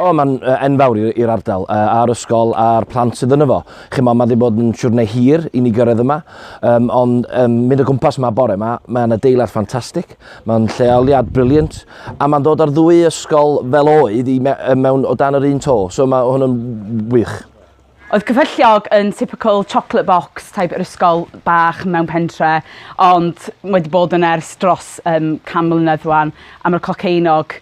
O, mae'n enfawr i'r ardal, a'r ysgol a'r plant sydd yno fo. Chimod, mae wedi bod yn siwrne hir i ni gyrraedd yma, um, ond um, mynd o gwmpas yma bore yma, mae'n adeilad ffantastig, mae'n lleoliad brilliant, a mae'n dod ar ddwy ysgol fel oedd i me mewn o dan yr un to, so mae hwn yn wych. Oedd Cyffylliog yn typical chocolate box type yr ysgol bach mewn pentre, ond wedi bod yn ers dros um, 100 mlynedd rwan, a mae'r Clocaenog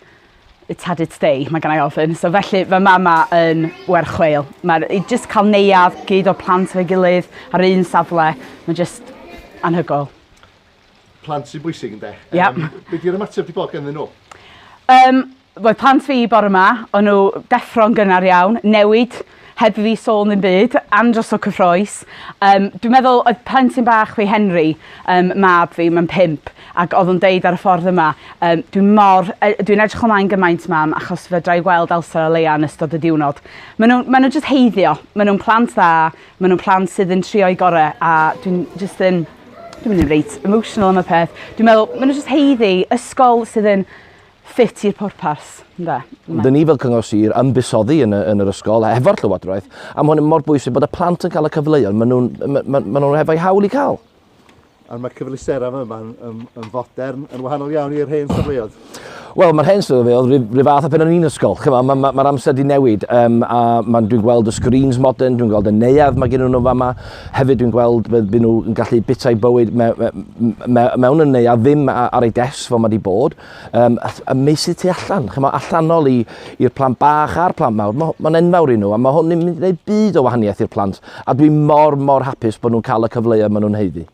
it's had its day, mae gennau ofyn. So felly fy mama yn werth chweil. Mae'r i just cael neuadd gyd o'r plant efo'i gilydd ar un safle, mae'n just anhygoel. Plant sy'n bwysig ynde? Yep. Be di'r ymateb di bod ganddyn nhw? Um, Roedd plant fi bore yma, o'n nhw deffro'n gynnar iawn, newid heb fi sôn ddim byd, andros o cyffroes. Um, dwi'n meddwl oedd plentyn bach fi Henry, um, mab fi, mae'n pimp, ac oedd o'n deud ar y ffordd yma, um, dwi'n mor, dwi'n edrych ymlaen gymaint mam, achos fedra i gweld Elsa a Leia yn ystod y diwrnod. Maen nhw'n ma nhw just heiddio, maen nhw'n plant dda, maen nhw'n plant sydd yn trio'i gorau, a dwi'n just yn, dwi'n mynd yn reit emotional am y peth. Dwi'n meddwl, maen nhw just heiddi, ysgol sydd yn ffit i'r pwrpas, ynde? Dyn ni fel Cyngor Sir yn buddsoddi yn, y, yn yr ysgol hefo'r Llywodraeth, a mae hwn yn mor bwysig bod y plant yn cael y cyfleoedd maen nhw'n ma, ma, ma nhw hefo'u hawl i cael. A mae cyfleusterau yma yn, yn, yn fodern, yn wahanol iawn i'r hen safleoedd. Wel, mae'r hen safleoedd rhyw, rhyw fath o pen o'n i'n ysgol. Mae'r ma, ma, ma amser di newid um, a ma, dwi'n gweld y screens modern, dwi'n gweld y neuadd mae gen nhw fama. Hefyd dwi'n gweld bydd nhw yn gallu bita'i bywyd me, me, me, mewn y neuadd ddim ar ei desg fel mae di bod. Um, a, a meysydd tu allan, chymod, allanol i'r plant bach a'r plant mawr. Mae'n ma enfawr i nhw a mae hwn yn mynd i wneud byd o wahaniaeth i'r plant. A dwi'n mor, mor hapus bod nhw'n cael y cyfleoedd maen nhw'n haeddu.